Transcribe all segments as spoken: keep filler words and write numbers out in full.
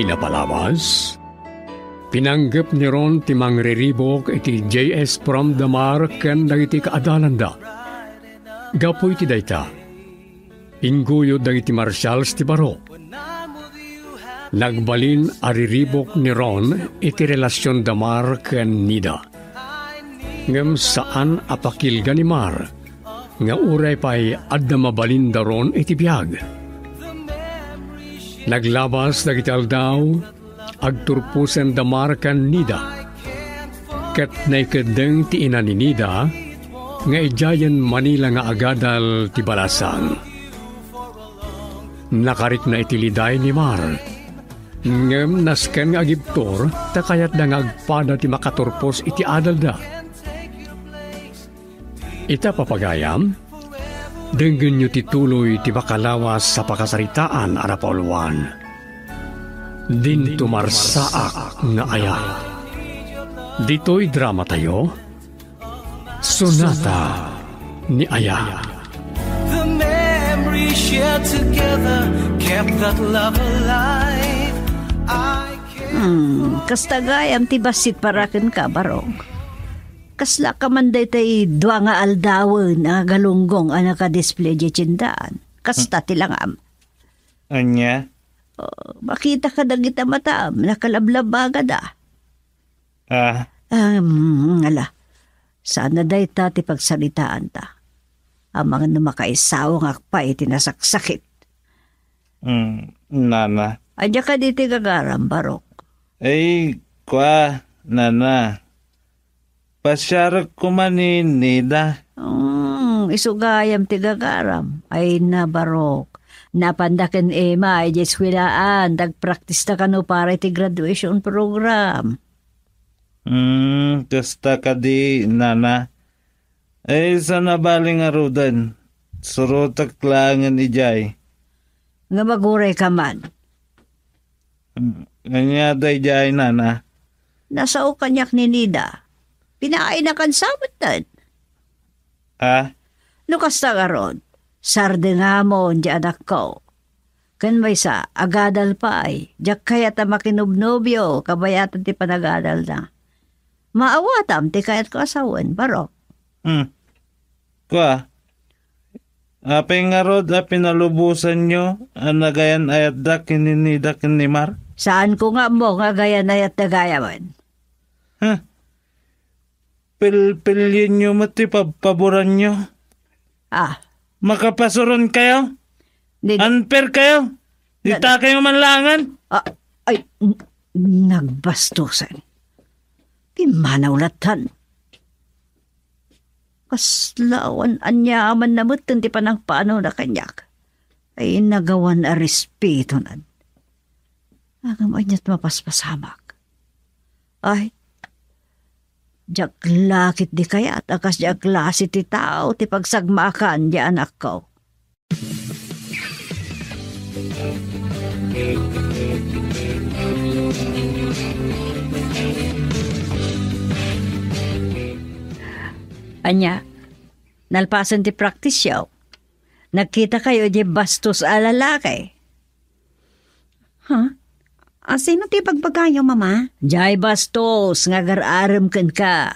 Napalabas, pinanggep ni Ron ti mangriribuk iti J S Prom da Mar ken dagiti kaadalanda. Gapu iti dayta, ingguyod dagiti Marshals ti baro. Nagbalin a riribuk ni Ron iti relasion da Mar ken Nida. Ngem saan a pakilga ni Mar nga uray pay adda mabalin da Ron iti biag. Naglabas dagiti aldaw, agturposen da Mar ken Nida. Ket naikeddeng ti ina ni Nida nga idiayen Manila nga agadal ti balasang. Nakarikna iti liday ni Mar. Ngem nasken nga agibtur ta kayatda nga agpada ti makaturpos iti adalda. Ita, papagayam, denggenyo ti tuloy ti makalawas a pakasaritaan a napauluan. Dinto Marsaak nga Ayat. Ditoy dramatayo, Sonata ni Ayat. The memory shared together kept that love alive. I can't Hmm, kasta gayam ti bassit para kenka, Barok. Kasla ka man daytay dua nga aldawen a galunggong a nakadisplay idiay tiendaan. Kasta ti langam. Ania? Oh, makita ka dagita matam, nakalablabagada. Ah. Um, ala, sana dayta ti pagsaritaanta. Amangan no makaisawangak pay iti nasaksakit. Mm, nana. Ania kadi ti gagaram, Barok? Ay, kua, nana. Pasiarek koma ni Nida. Hmm, isu gayam ti gagaram. Ay na, Barok. Napanda ken Emma idiay eskuelaan, dagpraktista kano para iti graduation program. Hmm, kasta kadi, nana. Ay, saan a bale ngaruden. Surotek laengen idiay. Ngem aguray ka man. Hmm, ania daydiay, nana? Nasao kaniak ni Nida. Pinaaynakan sa metten. Ah? No kasta ngarud, sardengamon ti anakko. Ken maysa, agadal pay, diak kayat a makinobnobio kabayatan ti panagadalna. Maawatam ti kayatko a sawen, Barok. Hmm. Kua, apay ngarud a pinalubosanyo a nagayan-ayatda ken ni Nida ken ni Mar? Saanko nga ammo nga agayan-ayatda gayamen. Huh? Pilpilienyo met ti pabpaboranyo. Ah. Makapasuron kayo? Ni- Unfair kayo? Na- Dita kayo manlangan? Ah, ay, n-, nagbastusan. Pimmanaw lattan. Kasla awan aniamanna metten ti panangpanona kaniak. Ay, nagawan a respetonan. Ngem aniat mapaspasamak? Ay, diak la ketdi kayat a kasdiay a klase ti tao ti pagsagmaakan ti anakko. Ania, nalpasen ti praktisyo, nagkitakayo idiay bastos a lalaki. Ha? A, sino ti ibagbagayo, Mama? Diay bastos nga agar-arem kenka.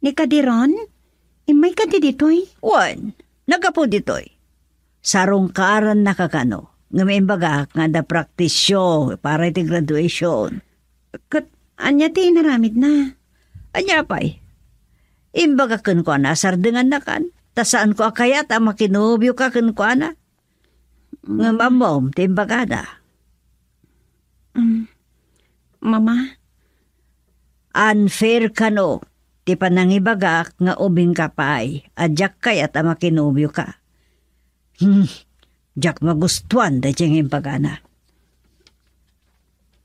Ni Kadiron? Immay kadi ditoy? Wen, naggapu ditoy. Sarungkaranna kakano, ngem imbagak nga adda praktisyo para iti graduation. Ket ania ti inaramidna? Ania pay? Imbagak kenkuana a sardengannakan, ta saanko a kayat a makinobioka kenkuana. Ngem ammom ti imbagada. Mm, Mama? Unfair kano ti panangibagak nga ubingka pay a diak kayat a makinobioka. Hmm, diak magustuan daydiay nga imbagana.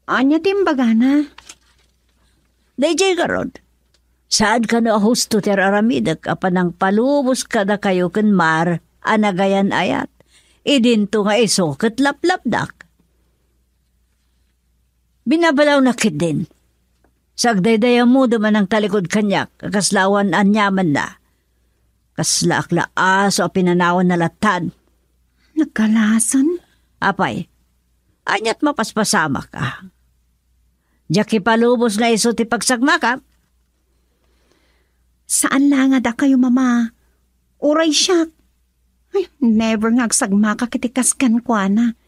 Ania ti imbagana? Daydiay garud, saan kano a husto ti ar-aramidek a panangpalubos kadakayo ken Mar a nagayan-ayat, idinto nga isu ket laplapdak. Binabalawnak ketdin. Sagdaydayammodem a nangtalikod kaniak a kasla awan aniamanna. Kaslaak la aso a pinanawanna lattan. Nagkalasan? Apay, Aniat mapaspasamak a? Diak ipalubos nga isu ti pagsagmakam? Saan la nga dakayo, Mama. Uray siak. Ay, never nga agsagmakak iti kas kenkuana.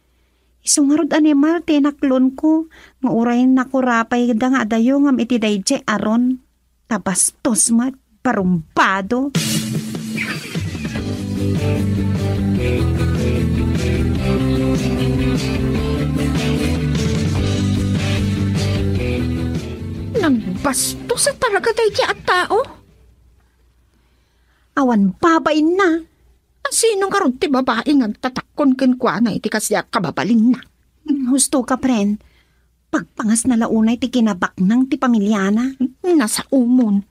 Isu ngarud a ni Mar ti inaklonko, nga uray nakurapayda nga adayo ngem iti daydiay a Ron. Ta bastos met, barumbado. Nagbastos a talaga daydiay a tao. Awan babainna. Asino ngarud ti babai nga agtatakkon kenkuana iti kasdiay a kababalinna? Husto ka, friend. Pagpangasna la unay ti kinabaknang ti pamiliana. Nasaomon.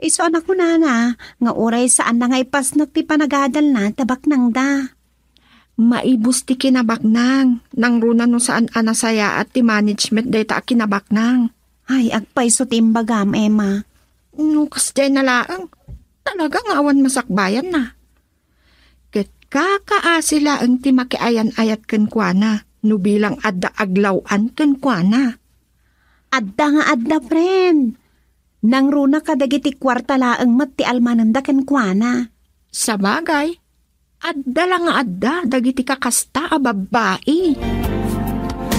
Isu a nakunana nga uray saanna nga ipasnek ti panagadalna ta baknangda. Maibus ti kinabaknang. Nangruna no saan a nasayaat ti management dayta a kinabaknang. Ay, agpayso ti imbagam, Emma. No kasdiay na laeng, talaga nga awan masakbayanna. Ket kakaasi laeng ti makiayan-ayat kenkuana no bilang adda aglaw-an kenkuana. Adda nga adda, friend. Nangruna kadagiti kuarta laeng met ti almanenda kenkuana. Sabagay, adda la nga adda dagiti kakasta a babbai.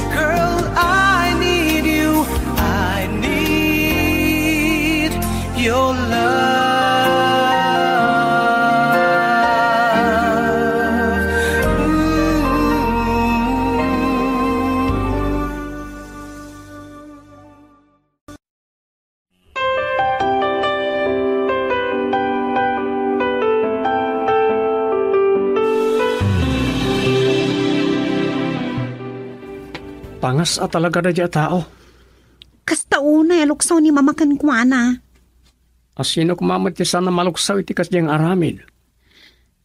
Girl, I need you. I need your love. Ooh. Pangas a talaga daydiay a tao. Kasta unay a luksaw ni Mama kenkuana. Asino koma met ti saan a maluksaw iti kasdiay nga aramid?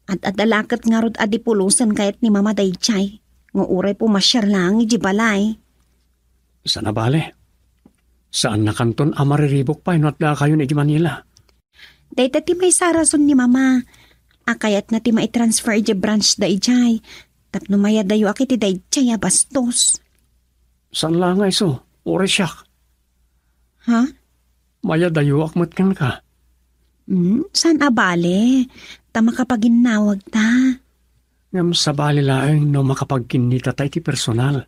Ad-adda la ket ngarud a di pulosen kayat ni Mama daydiay, nga uray pumasiar laeng idiay balay. Saan a bale. Saannakanton a mariribuk pay no adda kayon idiay Manila. Dayta ti maysa a rason ni Mama a kayatna ti maitransfer idiay branch daydiay tapno mayadayoak iti daydiay a bastos. Saan la nga isu, uray siak. Ha? Mayadayoak met kenka. Hmm, saan a bale? Ta makapaginnawagta. Ngem sabali laeng no makapagkinnitata iti personal.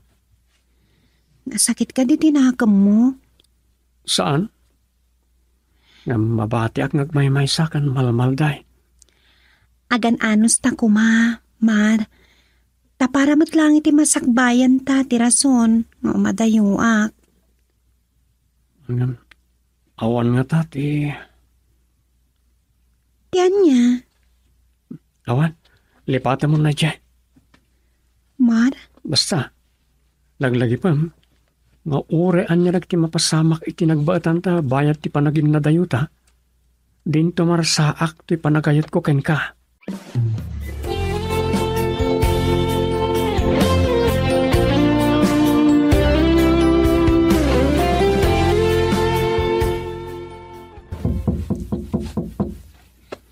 Nasakit kadi ti nakemmo? Saan. Ngem mabatiak nga agmaymaysa ken malmalday. Agan-anos ta koma, Mar. Ta para met laeng iti masakbayanta ti rason nga umadayoak. Ngem, awan ngata ti... Ti ania? Awan, lipatemon daydiay. Mar? Basta, laglagipem nga uray ania dagiti mapasamak iti nagbaetanta bayat ti panaginnadayota, dinto marsaak toy panagayatko kenka.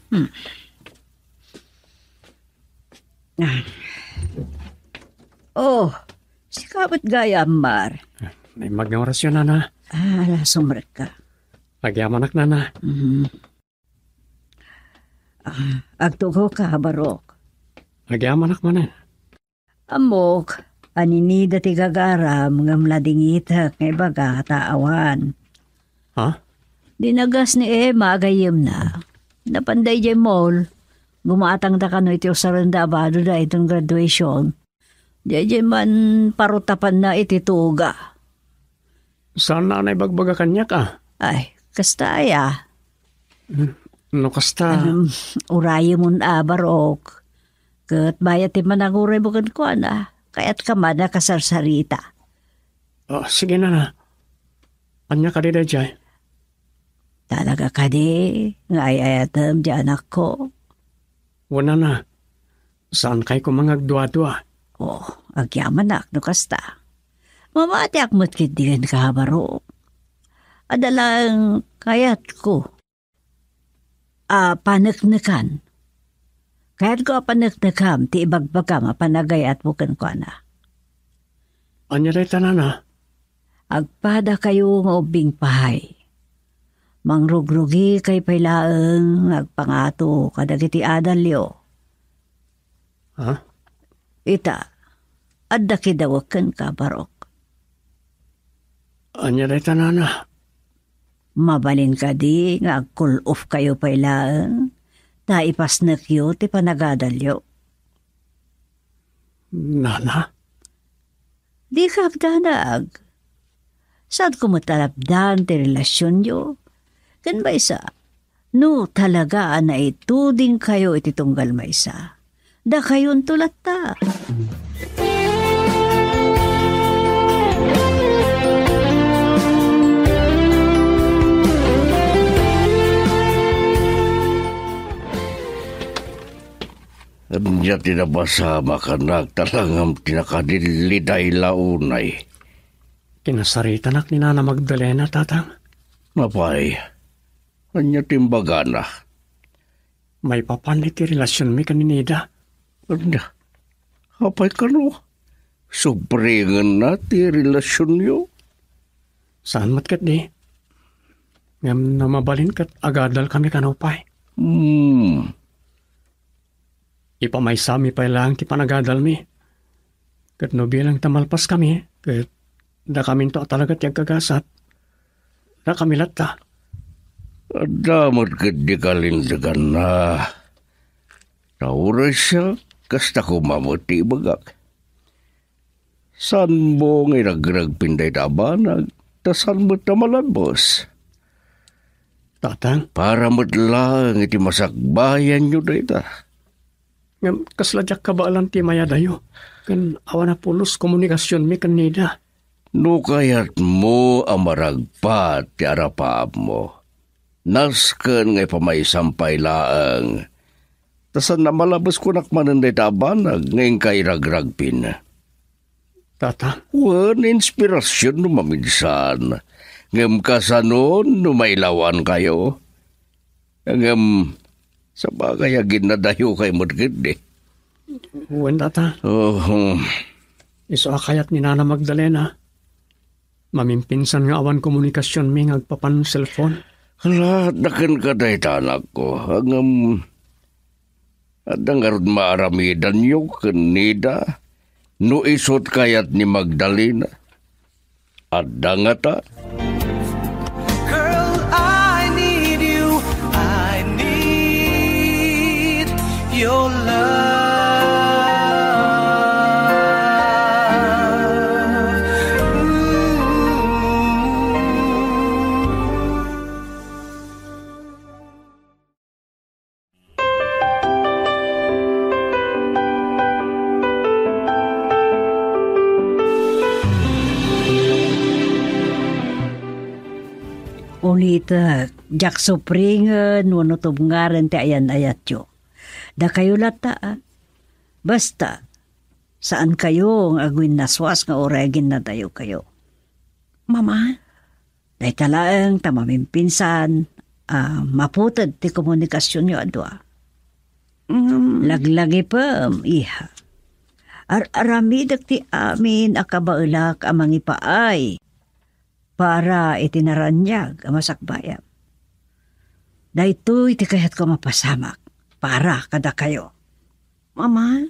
Hmm. Ah. Oh, sika met gayam, Mar. Naimbag nga orasyo, Nana. Ah, ala, sumrekka. Agyamanak, Nana. Mhm. Ah, agtugoka, Barok. Agyamanak manen. Ammok, aninida ti gagaram ngem nadingitek nga ibaga ta awan. Ha? Dinagas ni Emma a gayyemna. Napan daydiay mall. Gumaatangda kano iti usarenda a badoda iton graduation. Daydiay man parutapanna iti tuga. Saanna a naibagbaga kaniak a? Ay, kasta aya. Hmm, no kasta. Em, urayemon a, Barok. Ket bayat ti pananguraymo kenkuana, kayatka man a kasarsarita. Oh, sige, Nana. Ania kadi daydiay? Talaga kadi nga ay-ayatem ti anakko? Wen, Nana. Saankay koma nga agduadua. Oh, agyamanak no kasta. Mamatiak met ketdi kenka, Barok. Adda laeng kayatko a paneknekan. Kayatko a paneknekam ti ibagbagam a panagayatmo kenkuana. Ania dayta, nana? Agpadakayo nga ubbing pay. Mangrugrugikay pay laeng nga agpangato kadagiti adalyo. Ha? Ita, adda kidawek kenka, Barok. Ania dayta, nana? Mabalin kadi nga agkul-ofkayo pay laeng ta ipasnekyo ti panagadalyo? Nana? Dika agdanag. Saanko met a lapdan ti relasionyo. Ken maysa, no talaga a naitudingkayo iti tunggal maysa, dakayonto latta. Ania ti napasamak a nagtalangam ti nakadilliday la unay? Kinasaritanak ni Nana Magdalena, Tatang. Apay, ania ti imbagana? Maipapan iti relasionmi ken ni Nida. Ania? Apay kano? Supringenna ti relasionyo? Saan met ketdi. Ngem no mabalin ket agadalkami kano pay. Hmm. Ipamaysami pay laeng ti panagadalmi. Ket no bilang ta malpaskami, ket dakaminto a talaga ti agkagasat. Dakami latta. Adda met ketdi kalinteganna. Ta uray siak, kasta koma met ti ibagak. Saanmo nga iragragpin dayta a banag, ta saan met a malabes? Tatang? Para met laeng iti masakbayanyo dayta. Ngem kasla diak kabaelan ti mayadayo, ken awan a pulos komunikasionmi ken Nida. No kayatmo a maragpat ti arapaapmo, nasken nga ipamaysam pay laeng, ta saan a malabes kunak manen dayta a banag nga inka iragragpin. Tata? Wen, inspirasyon no maminsan, ngem kasano no mailawankayo? Ngem, sabagay a ginnadayokay met ketdi. Wen, Tata. Oo. Isu a kayat ni Nana Magdalena. Mamimpinsan nga awan komunikasionmi nga agpapan cellphone. Ala, adda kenka dayta, anakko. Ngem, adda ngarud maaramidanyo ken Nida no isut kayat ni Magdalena? Adda ngata? Girl, I need you. I need your love. Ooh. Ulitek, diak supringen wenno tubngaren ti ayan-ayatyo. Dakayo latta, a. Basta, saankayo nga agwinnaswas nga uray aginnadayokayo. Mama? Dayta laeng ta mamimpinsan a maputed ti komunikasionyo a dua. Mm. Laglagipem, iha. Ar-aramidek ti amin a kabaelak a mangipaay para iti naraniag a masakbayam. Daytoy ti kayatko a mapasamak para kadakayo. Mama,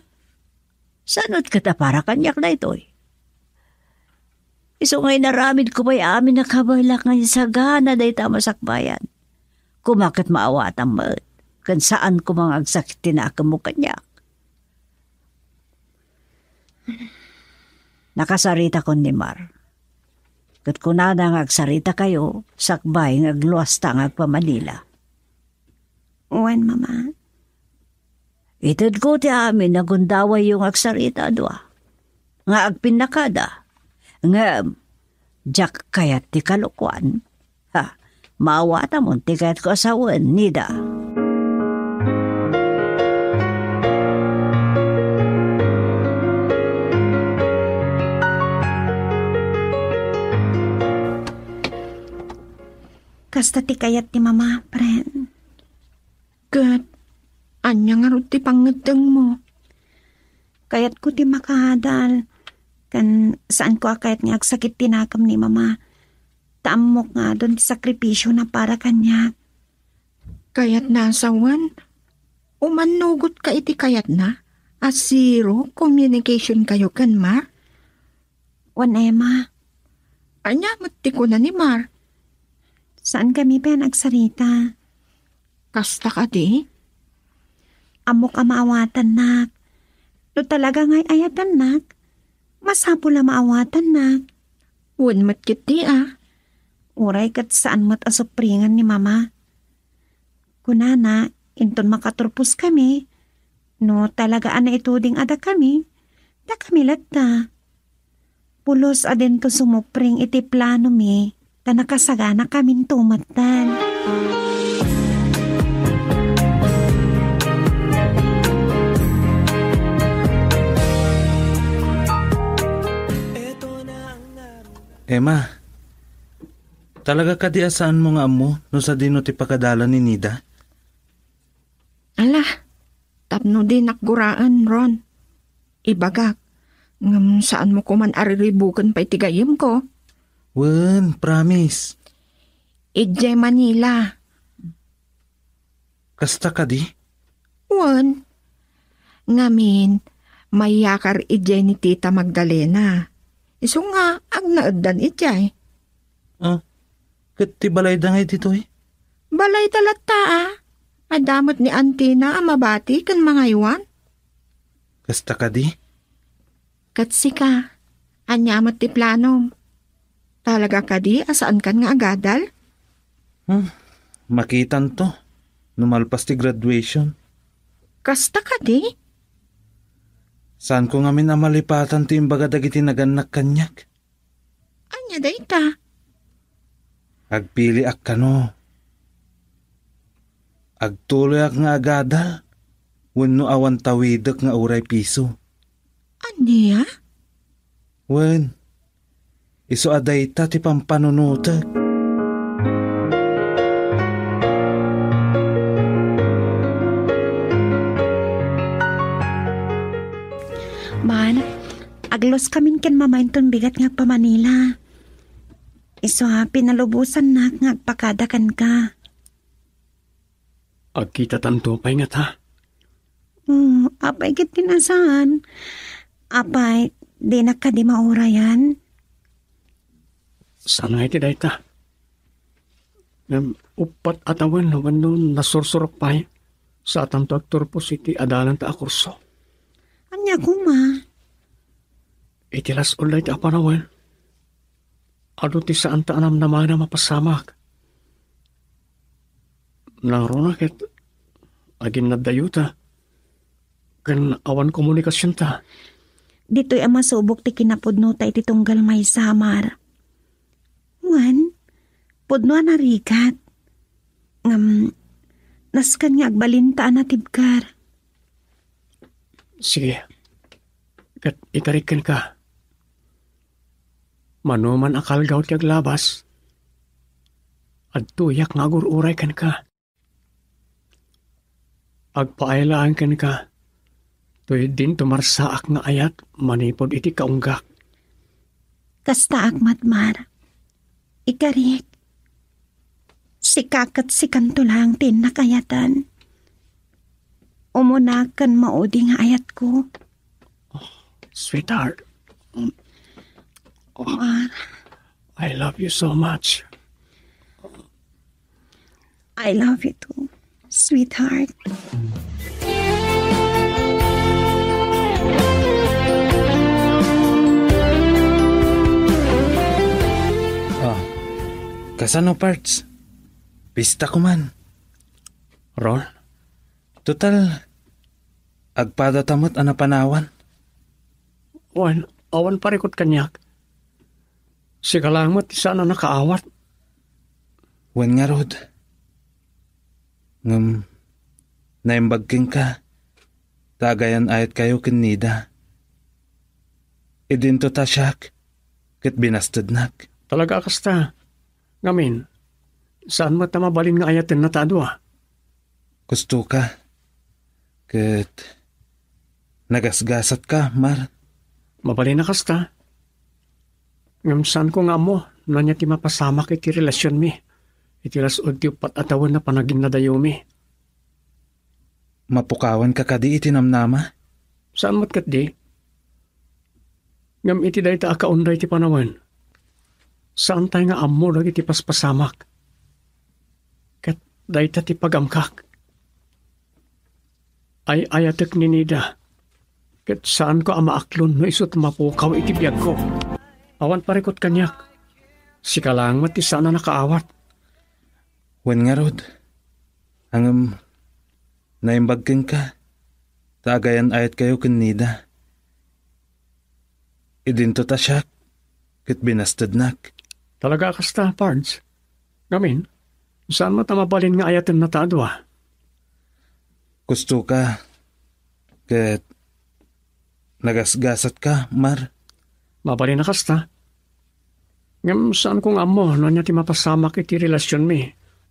saan met ket a para kaniak daytoy? Isu nga inaramidko pay amin a kabaelak nga insagana dayta a masakbayan. Koma ket maawatam met, ken saan koma nga agsakit ti nakemmo kaniak. Nakasaritakon ni Mar. Ket kunana nga agsaritakayo sakbay nga agluasta nga agpa-Manila. Wen, Mama. Itedko ti amin a gundawayyo nga agsarita a dua, nga agpinnakada. Ngem, diak kayat ti kalokoan. Ha, maawatamon ti kayatko a sawen, Nida. Kasta ti kayat ti Mama, friend. Ket ania ngarud ti pangngeddengmo? Kayatko ti makaadal. Ken saanko a kayat nga agsakit ti nakem ni Mama. Ta ammok nga adun ti sakripisio na para kaniak. Kayatna a sawen, umannugot ka iti kayatna a zero communication kayo ken Mar? Wen, Emma. Ania met ti kuna ni Mar? Saan kami pay a nagsarita. Kasta kadi? Ammok a maawatannak. No talaga nga ay-ayatannak, masapul a maawatannak. Wen met ketdi a. Uray ket saan met a supringan ni Mama. Kunana, inton makaturpos kami, no talaga a naituding a dakami, dakami latta. Pulos a dinto sumupring iti plano mi, ta nakasagana kamin tumattan. Emma, talaga kadi a saanmo nga ammo no sadino ti pakadalan ni Nida? Ala, tapno dinak guraen, Ron. Ibagak, ngem saanmo koman a riribuken pay ti gayyemko. Wen, promise. Idiay Manila. Kasta kadi? Wen. Ngamin, mayakar idiay ni Tita Magdalena. Isu nga, agnaeddan idiay. Ah, ket ti balayda ngay ditoy? Balayda latta a. Adda met ni Antina a mabati ken mangaywan. Kasta kadi? Ket sika, ania met ti planom? Talaga kadi a saankan nga agadal? Hmm, makitanto, no malpas ti graduation. Kasta kadi? Saanko ngamin a malipatan ti imbaga dagiti nagannak kaniak. Ania dayta? Agpiliak kano. Agtuloyak nga agadal wenno awan tawidek nga uray piso. Ania? Wen, isu a dayta ti pampanunotek. Man, agluskamin ken Mama inton bigat nga agpamanila. Isu a pinalubosannak nga agpakada kenka. Agkitatanto pay ngata? Hmm, apay ket ti nasaan? Apay, dinak kadi maurayan? Saan nga iti dayta? Ngem uppat a tawen wenno nasursurok pay, saatanto agturpos iti adalanta a kurso. Ania koma? Iti las-ul dayta a panawen, adu ti saanta a namnama nga mapasamak. Nangruna ket aginnaddayuta ken awan komunikasionta. Ditoy a masubok ti kinapudnota iti tunggal maysa, Mar. Wen, pudno a narigat. Ngem, nasken nga agbalinta a natibker. Sige. Ket ikarik kenka. Mano man a kalgaw ti aglabas, adtoyak nga agur-uray kenka. Agpaay laeng kenka, toy dinto marsaak nga ayat manipud iti kaunggak. Kastaak met, Mar. Ikarik, sika ket sikanto laeng ti innak ayatan. Umuna ken maudi nga ayatko. Sweetheart. Oh, Mar. I love you so much. I love you too, sweetheart. Ah, kasano, Pards? Pista ko man. Ron? Total, agpadata met a napanawan. Wen, awan parikut kaniak. Sika laeng met ti saan a nakaawat. Wen ngarud. Ngem, naimbag kenka, ta agayan-ayatkayo ken Nida. Idinto ta siak, ket binastednak. Talaga a kasta. Ngamin, saan met a mabalin nga ayatenna ta a dua? Gustoka. Ket nagasgasatka, Mar. Mabalin a kasta. Ngem saanko nga ammo no ania ti mapasamak iti relasionmi iti las-ud ti uppat a tawen a panaginnadayomi. Mapukawanka kadi iti namnama? Saan met ketdi. Ngem iti dayta a kaunday ti panawen, saantay nga ammo dagiti paspasamak. Ket dayta ti pagamkak. Ay-ayatek ni Nida, ket saanko a maaklon no isu ti mapukaw iti biagko. Awan parikut kaniak. Sika laeng met ti saan a nakaawat. Wen ngarud, ngem naimbag kenka, ta agayan-ayatkayo ken Nida. Idinto ta siak, ket binastednak. Talaga a kasta, Pards? Ngamin, saan met a mabalin nga ayatenna ta a dua? Gustoka, ket nagasgasatka, Mar. Mabalin a kasta. Ngem saanko nga ammo no ania ti mapasamak iti relasionmi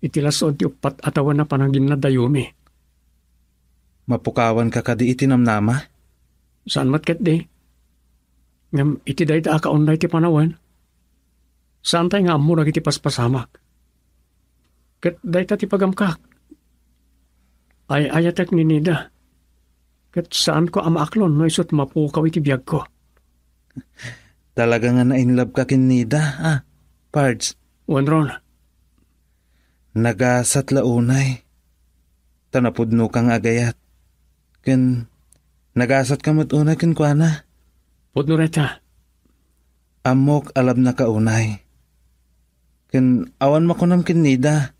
iti las-ud ti uppat a tawen a panaginnadayomi. Mapukawanka kadi iti namnama? Saan met ketdi. Ngem iti dayta a kaunday ti panawen, saantay nga ammo dagiti paspasamak. Ket dayta ti pagamkak. Ay-ayatek ni Nida, ket saanko a maaklon no isu ti mapukaw iti biagko. Talaga nga nainlove ka ken Nida, a, Pards? Wen, Ron. Nagasat la unay, ta napudnoka nga agayat. Ken nagasatka met unay kenkuana. Pudno dayta. Ammok a love-naka unay. Ken awan makunam ken Nida.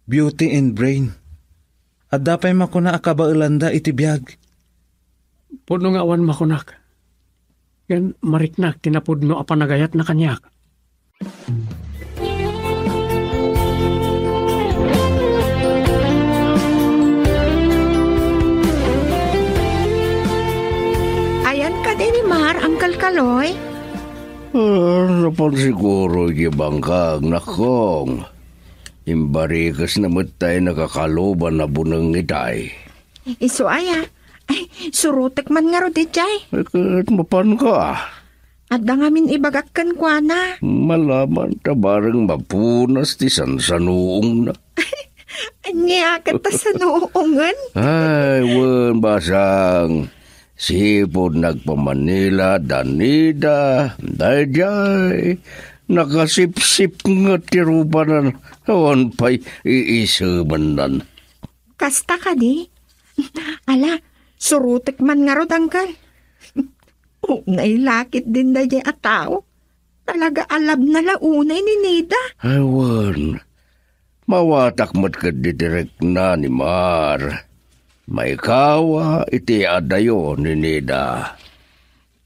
Beauty and brain. Adda pay makuna a kabaelanda iti biag. Pudno nga awan makunak. Ngem mariknak ti napudno a panagayatna kaniak. Ayan kadi ni Mar, Uncle Kaloy? Ah, napan siguro iti bangkag, nakong. Imbarikesna met tay nakakaluban a buneng itay. Isu aya? Ay, surotek man ngarud idiay. Ay, ket mapanka. Adda ngamin ibagak kenkuana. Malaman ta bareng mapunas ti sansanuongna. Ania ket ta sanuongen? Ay, wen, basang. Sipud nagpa-Manila da Nida, daydiay, nakasipsipnget ti rupanan, awan pay iisemennan. Kasta kadi? Ala, surotek man ngarud, Uncle. Unay la ketdin daydiay a tao. Talaga a love-na la unay ni Nida. Ay, wen. Mawatak met ketdi ti rikna ni Mar. Maikawa iti adayo ni Nida.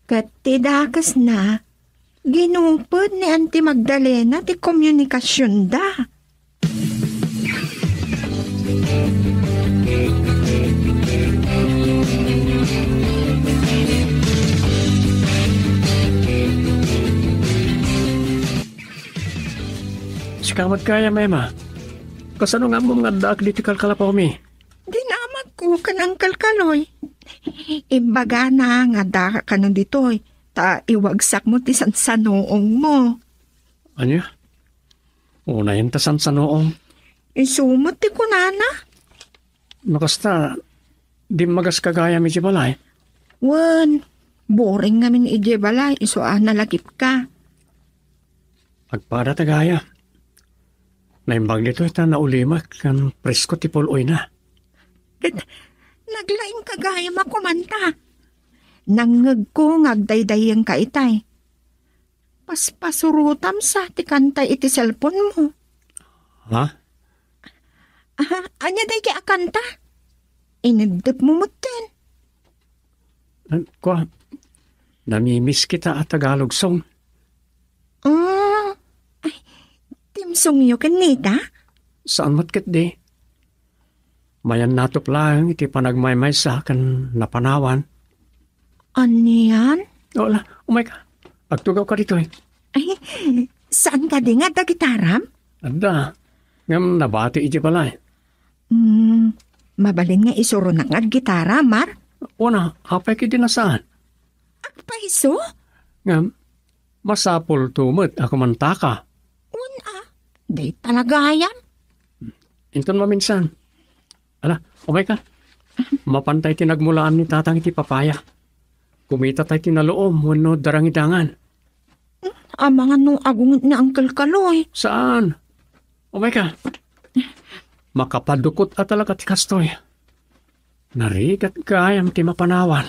Ket ti dakesna, ginupod ni Auntie Magdalena ti komunikasionda. Sika met gayam, Emma. Kasano nga ammom nga addaak ditoy kalkalapawmi? Dinamagko ken Uncle Kaloy. Imbagana nga addaka kano ditoy, ta iwagsakmo ti sansanuongmo. Ania? Unayen ta sansanuong. Isu met ti kunana. No kasta, dimmagas ka gayam idiay balay? Wen, boring ngamin idiay balay, isu a nalagipka. Agpada ta gayam. Naimbag ditoy ta naulimek ken presko ti pul-oyna. Ket naglaingka gayam a kumanta. Nangngegko nga agdaydayenka itay. Paspasurotam sa ti kanta iti cellphone-mo. Ha? Ah, ania daydiay a kanta? Ineddepmo metten. Ah, kua, namimiss kita a Tagalog song. Ah, ay, theme song-yo ken Nida? Saan met ketdi? Mayan natop laeng iti panagmaymaysa ken napanawan. Anian? O, ala, umayka. Agtugawka ditoy. Ay, saan kadi nga adda gitaram? Adda. Ngem nabati idiay balay. Hmm, mabalin nga isuronak nga aggitara, Mar? Wen a, apay ketdi a saan? Agpayso? Ngem, Masapulto met a kumantaka. Wen a, dayta la gayam. Inton maminsan. Ala, umayka. Mapan tay ti nagmulaan ni Tatang iti papaya. Kumitatayo ti naloom wenno darangidangan. Amangan no agunget ni Uncle Kaloy. Saan? Umayka. Makapadukot a talaga ti kastoy. Narigat gayam ti mapanawan.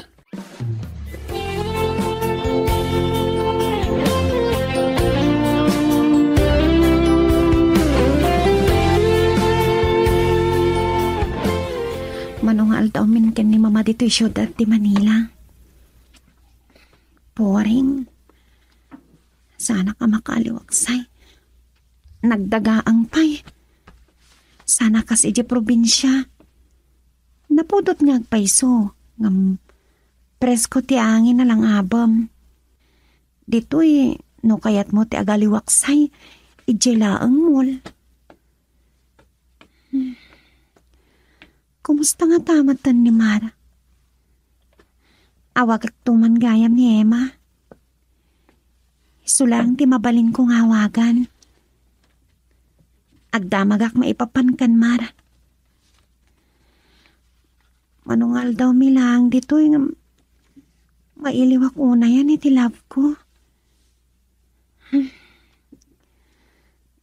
Mano nga aldawmin ken ni Mama ditoy siudad ti Manila. Boring. Saanak a makaaliwaksay. Nagdagaang pay. Saanak kas idiay probinsia. Napudot nga agpayso, ngem presko ti angin a lang-abem. Ditoy, no kayatmo ti agaliwaksay, idiay laeng mall. Hmm. Kumusta ngata met ni Mara? Awagakto man gayam ni Emma. Isu laeng ti mabalinko nga awagan. Agdamagak maipapan kan Mara. Mano nga aldawmi laeng ditoy nga mailiwak unayen iti love ko.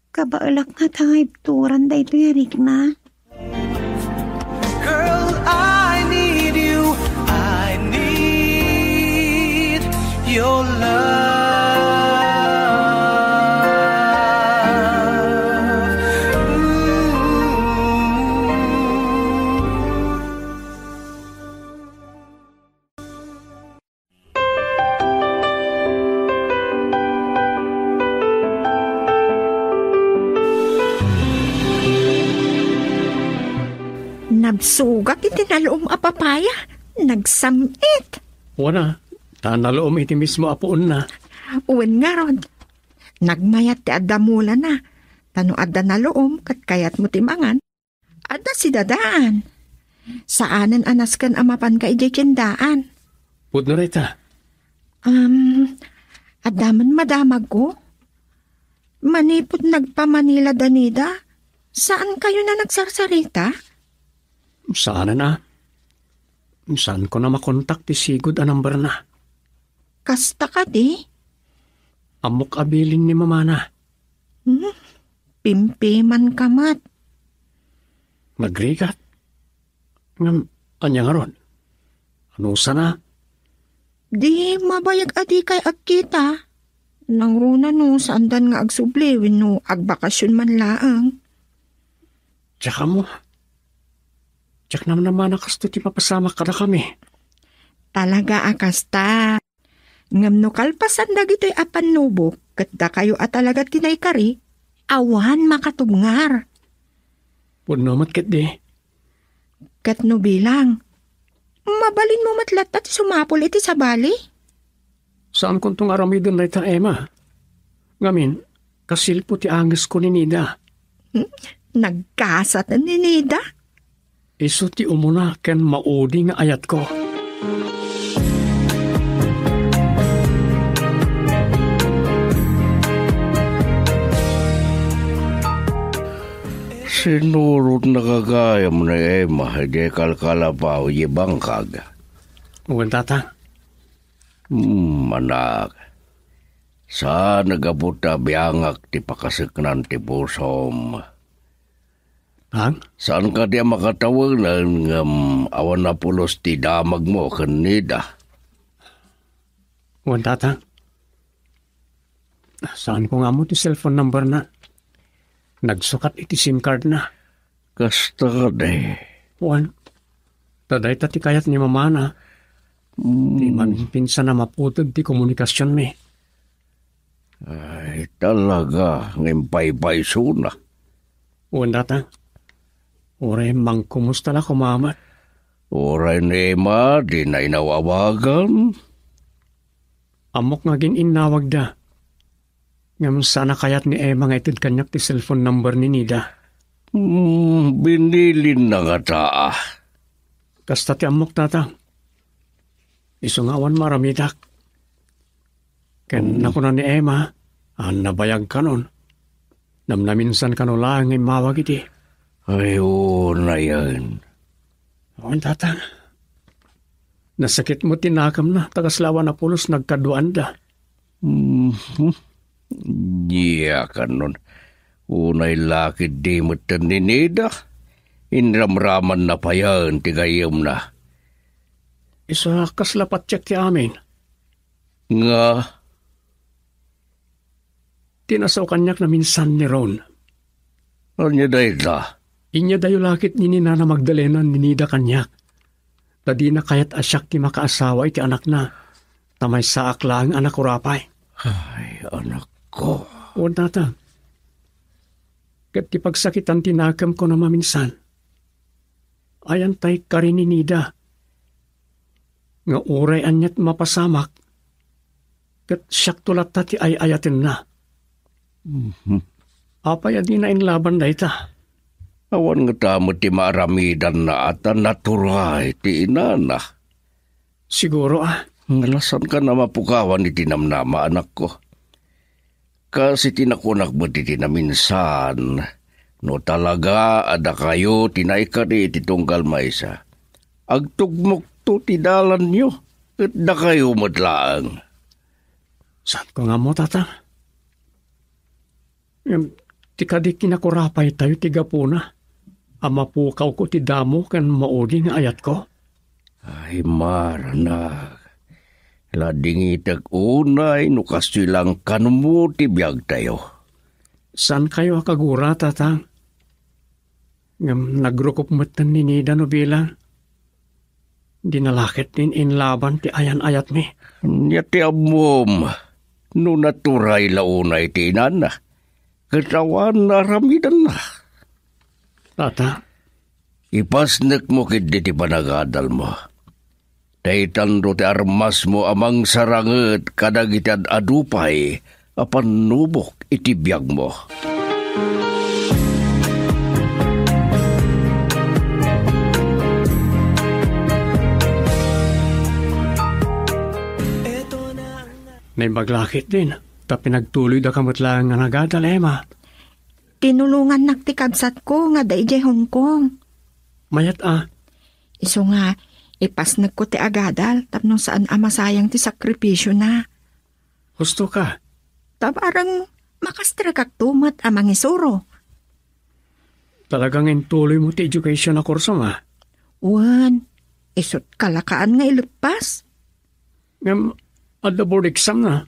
Kabaelak ngata nga ibturan daytoy a rikna. Girl, I need you. I need your love. Mm. Nabsugak iti naloom a papaya. Nagsam-it. Wen a, ta naloom iti mismo a puonna. Wen ngarud, nagmayat ti adda mulana. Ta no adda naloom ket kayatmo ti mangan, adda sidadaan. Saanen a nasken a mapanka idiay tiendaan. Pudno dayta. Um, adda man madamagko. Manipud nagpa-Manila da Nida, saan kayo na nagsarsarita? Saanen a. Saan ko na makontak ti sigud a number na. Kasta kadi? Ammok a bilin ni mamana. Hmm? Pimpiman ka met. Nagrigat. Ngem, ania ngarud? Anusana? Di mabayag a dikay agkita. Nangruna no saandan nga agsubli wenno agbakasyon man laeng. Diak ammo. Diak namnamana kastoy ti mapasamak kadakami. Talaga a kasta. Ngem no kalpasan dagitoy a pannubok ket dakayo a talaga ti naikari, awan makatubngar. Pudno met ketdi. Ket no bilang, mabalinmo met latta ti sumapul iti sabali? Saankonto nga aramiden dayta, Emma. Ngamin, kasilpo ti angesko ni Nida. Hmm? Nagkasaten ni Nida? Isu ti umuna ken maudi nga ayatko. Sinurotna gagayam ni Emma idiay kalkalabaw idiay bangkag. Wen, Tata. Hmm, anak. Saan a gapu ta biangak ti pakaseknan ti pusom. Ang? Saan kadi a makatawengen ngem awan a pulos ti damagmo ken Nida? Wen, Tata. Saan ko nga ammo ti cellphone number na. Nagsukat iti SIM card na. Kasta kadi. Wen, ta dayta ti kayat ni mamana. Hmm. Di man pinsan a maputed ti komunikasyonmi. Ay, talaga, nga impaypaysona. Wen, Tata. Uray mangkumusta la koma met. Uray ni Emma, di na inaw-awagan. Ammok nga agin-innawagda. Ngem saan a kayat ni Emma nga ited kaniak ti cellphone number ni Nida. Hmm, binilinna ngata. Kasta ti ammok, Tata. Isu nga awan maaramidak. Ken nakuna ni Emma, a nabayagkanon. Namnaminsan kano laeng nga immawag iti. Ay, unayen. Awan, Tatang. Nasakit met ti nakemna, ta kasla awan a pulos nagkaduaanda. Mhm. Diakanon. Unay la ketdi metten ni Nida. Inramramanna payen ti gayyemna. Isu a kasla patiek ti amin. Nga? Ti nasao kaniak naminsan ni Ron. Ania dayta? Inyadayo la ket ni Nana Magdalena ni Nida kaniak. Ta dina kayat a siak ti makaasawa iti anakna. Ta maysaak laeng a nakurapay. Ay, anakko. Wen, Tatang. Ket ti pagsakitan ti nakemko a maminsan, ayan tay kari ni Nida. Nga uray aniat mapasamak, ket siakto latta ti ay-ayatenna. Mhm. Apay a dina inlaban dayta? Awan ngata met ti maaramidanna a ta naturay ti inana. Siguro, a. Nga saan ka na mapukawan iti namnama, anakko. Kas iti nakunak met iti naminsan, no talaga a dakayo ti naikari iti tunggal maysa, agtugmokto ti dalanyo, ket dakayo met laeng. Saanko nga ammo, Tatang. Ngem ti kadi kinakurapaytayo ti gapuna a mapukawko ti damo ken maudi nga ayatko? Ay, Mar, anak. Ladingitek unay no kastoy la a kanmo ti biagtayo. Saankayo a kagura, Tatang. Ngem nagrukob metten ni Nida no bilang. Dina la ket inlaban ti ayan-ayatmi. Ania ti ammom no naturay la unay ti inana? Ket awan naaramidanna. Tata. Ipasnekmo ketdi ti panagadalmo. Daytanto ti armasmo a mangsaranget kadagiti ad-adu pay a pannubok iti biagmo. Naimbag la ketdin, ta pinagtuloydaka met laeng nga nagadal, Emma. Tinulongannak ti kabsatko nga adda idiay Hong Kong. Mayat a. Isu nga, ipasnekko ti agadal tapno saan a masayang ti sakripisiona. Husto ka. Ta bareng makastrekakto met a mangisuro. Talaga nga intuloymo ti education a kursom, a? Wen, isut' kalakaan nga ileppas. Ngem, adda board exam na.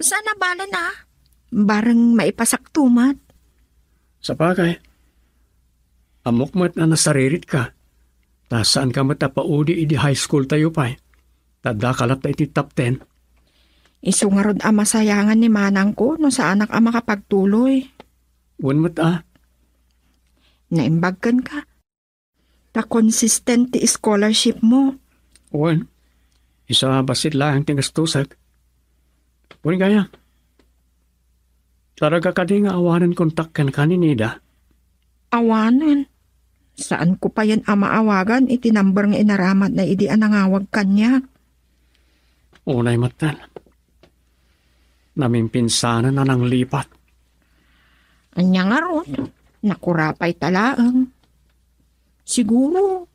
Saan a bale na. Bareng maipasakto met. Sapagay, ammok met a nasaririt ka. Ta saan ka met a paudi idi high school tayo pay. Ta adda ka latta iti top ten. Isu ngarud a masayangan ni manangko no saanak a makapagtuloy. Wen met a. Naimbag kenka. Ta consistent ti scholarship mo. Wen, isu a bassit laeng ti gastusek. Wen gayam. Talaga kadi nga awanen kontak kenka ni Nida? Awanen. Saanko payen a maawagan iti number nga inaramatna idi a nangawag kaniak. Unay metten. Namimpinsanen a nanglipat. Ania ngarud, nakurapayta laeng. Siguro,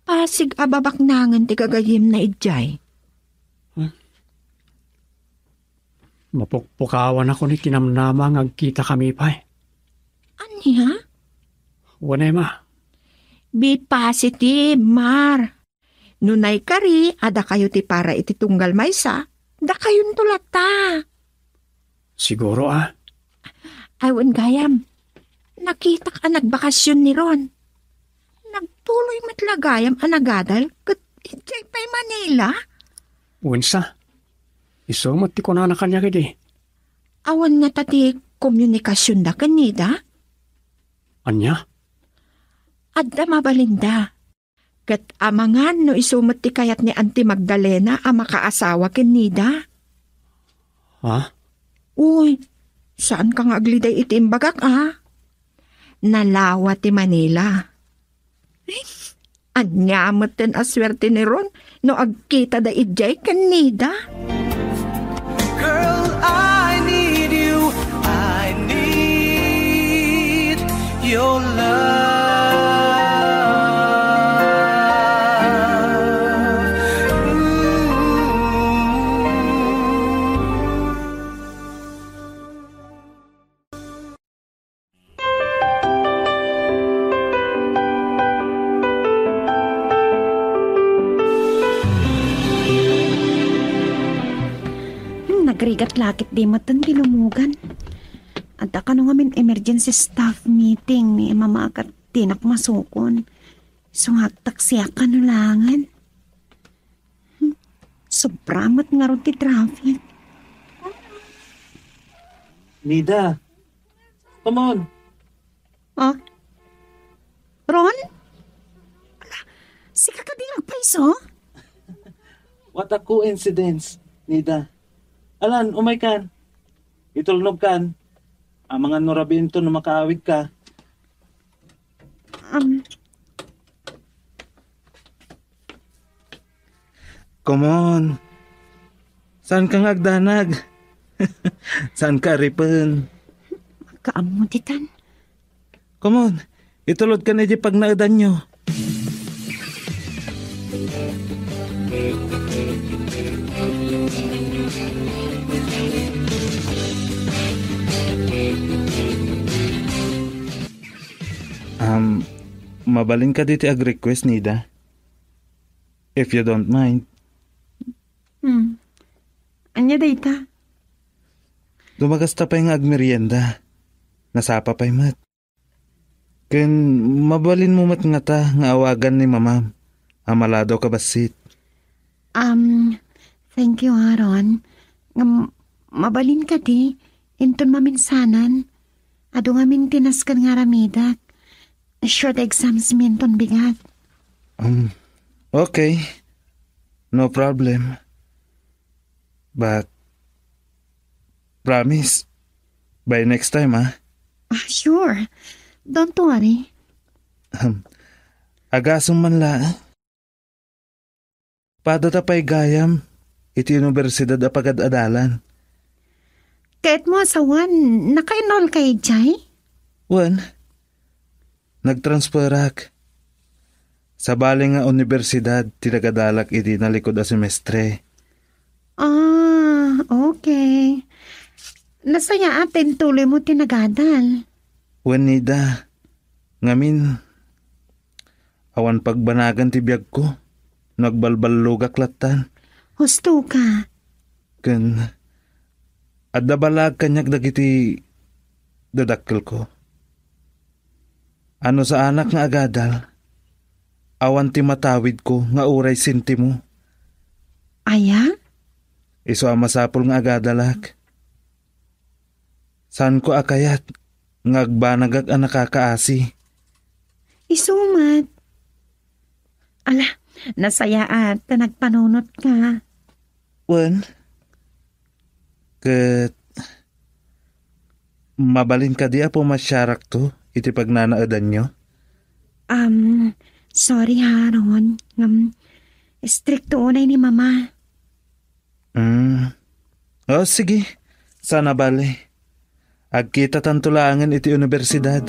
pasig a babaknangen ti gagayyemna idiay. Hmm. Mapukpukawanakon iti namnama nga agkitakami pay. Ania? Wen, Emma. Be positive, Mar. No naikari a dakayo ti para iti tunggal maysa, dakayonto latta. Siguro a. Ay, wen gayam. Nakitak a nagbakasyon ni Ron. Nagtuloy met la gayam a nagadal ket idiay pay Manila. Wen sa. Isu met ti kunana kaniak idi. Awan ngata ti komunikasyonda ken Nida? Ania? Adda mabalinda. Ket amangan no isu met ti kayat ni Auntie Magdalena a makaasawa ken Nida. Ha? Uy, saanka nga agliday iti imbagak, a? Nalawa ti Manila. Eh, ania metten a suerte ni Ron no agkitada idiay ken Nida? Hmm, nagrigat lakit di matan ti lumugan. Adda kano ngamin emergency staff meeting ni Mama ket dinak masukon. Sungaktak siya kano langen. Hmm, sobra met ngarud ti traffic. Nida, come on. Oh? Ron? Ala, sika kadi agpayso? What a coincidence, Nida. Alan, umaykan. Itulnogkan. Amangan no rabiinto no makaawidka. Um, Come on. Saanka nga agdanag? Saanka aripen? Kaammo ditan. Come on. Itulodkan idiay pagnaedanyo. Um, mabalin kadi ti ag-request, Nida? If you don't mind. Hmm. Ania dayta? Dumagasta pay nga agmerienda. Nasapa pay met. Ken mabalinmo met ngata nga awagan ni Mamam a maladaw ka bassit. Um, thank you, Aaron. Ngem, mabalin kadi, inton maminsanan. Adu ngamin ti nasken nga aramidak. Sure, the exams mi inton bigat. Um, okay. No problem. But, promise, by next time, ah. Ah, sure. Don't worry. Um, agasem man la, ah. Pada ta pay gayam iti universidad a pagad-adalan. Ket mo a sawen, naka-enroll ka idiay? Wen, nagtransferak. Sabali nga universidad ti nagadalak idi nalikud a semestre. Ah, okay. Nasayaat ta intuloy mo ti nagadal. Wen, Nida, ngamin, awan pagbanagan ti biagko no agbalballogak lattan. Husto ka. Ken adda balaag kaniak dagiti dadakkelko. A no saanak nga agadal, awan ti matawidko nga uray sentimo. Aya? Isu a masapul nga agadalak. Saanko a kayat nga agbanagak a nakakaasi. Isu met. Ala, nasayaat ta nagpanunotka. Wen, ket mabalin kadi a pumasiarakto iti pagnanaedanyo? Um, sorry ha, Ron. Ngem, istrikto unay ni Mama. Mm. O, sige. Saan a bale. Agkitatanto laengen iti universidad.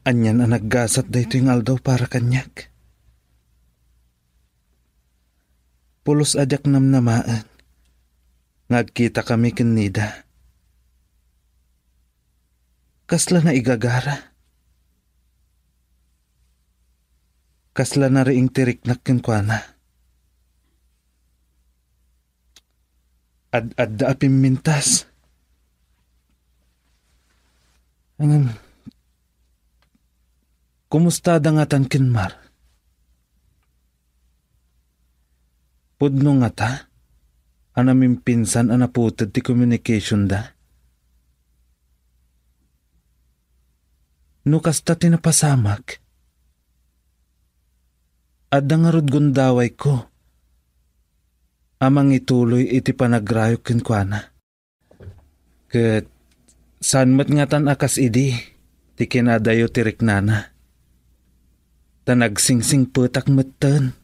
Anian a naggasat daytoy nga aldaw para kaniak. Pulos a diak namnamaen nga agkitakami ken Nida. Kasla naigagara. Kasla nariing ti riknak kenkuana. Ad-adda a pimmintas. Ngem, kumusta da ngatan ken Mar? Pudno ngata a namimpinsan a naputed ti communication da? No kasta ti napasamak, adda ngarud gundawayko a mangituloy iti panagrayok kenkuana. Ket saan met ngatan a kas idi ti kinadayo ti riknana. ta nagsingsingpetak metten.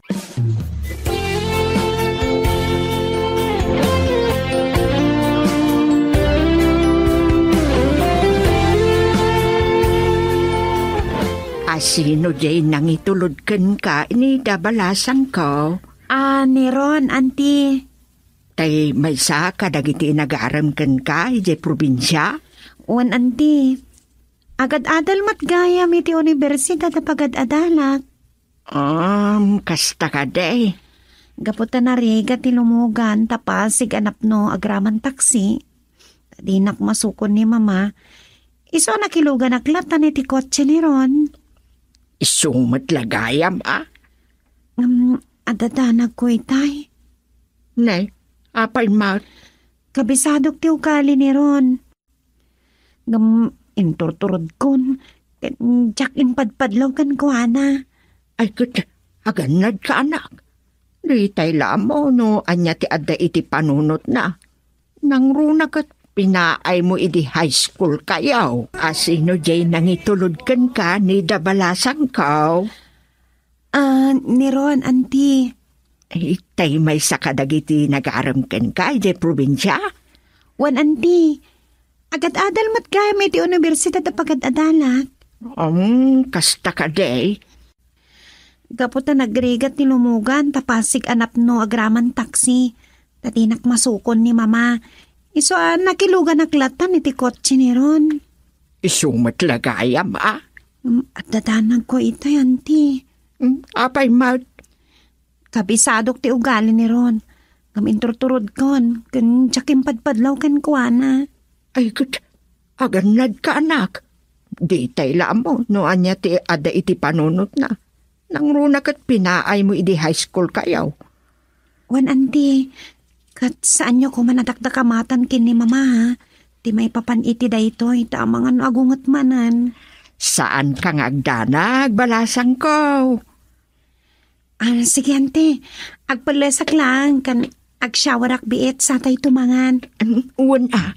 Asino jay nangitulod kenka, Nida, balasangko? Ah, ni Ron, anti. Tay maysa kadagiti nagarem kenka idiay probinsia? Wen, anti. Agad-adal met gayam iti universidad a pagad-adalak. Um, kasta kadi. Gapu ta narigat ti lumugan ta Pasig a napno agraman taksi. Dinak masukon ni Mama. Isu a nakiluganak latta iti kotse ni Ron. Isu met la gayam, a? Um, adda danagko itay. Ne, apay met? Kabisadok ti ugali ni Ron. Ngem inturturodkon, ket diak impadpadlaw kenkuana. Ay, ket agannadka, anak. Ditay la ammo no ania ti adda iti panunotna. Nangruna ket pinaaymo idi high school kayo. Asino jay nangitulod kenka, Nida, balasangko? Ah, ni Ron, anti. Itay maysa kadagiti nagarem kenka idiay probinsia? Wen, anti. Agad-adal met gayam iti universidad a pagad-adalak. Um, kasta kadi. Gapu ta nagrigat ti lumugan ta Pasig a napno agraman taksi. Ta dinak masukon ni Mama. Isu a nakiluganak lattan iti kotse ni Ron. Isu met la gayam, a? Um, adda danagko itay, anti. Um, apay met? Kabisadok ti ugali ni Ron. Ngem inturturodkon, ken diak impadpadlaw kenkuana. Ay, ket agannadka, anak. Ditay la ammo no ania ti adda iti panunotna. Nangruna ket pinaaymo idi high school kayo. Wen, anti, ket saanyo koma a dakdakamatan ken ni Mama, ha? Ti maipapan iti daytoy, ta amangan no agunget manen. Saanka nga agdanag, balasangko. Ah, sige, anti. Agpellesak lang, ken agshowerak biit, satay tumangan. Mm, wen, a.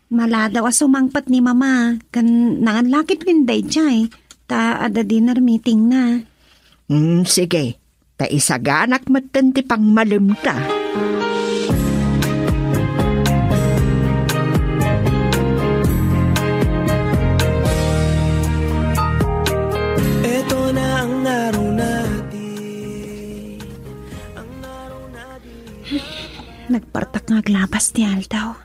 Maladaw a sumangpet ni Mama, ken nangan la ketdin daydiay, ta adda dinner meetingna. Mm, sige. Ta isaganak metten ti pangmalemta. Eto na ang narunati, ang narunati. Nagpartak nga aglabas ti aldaw.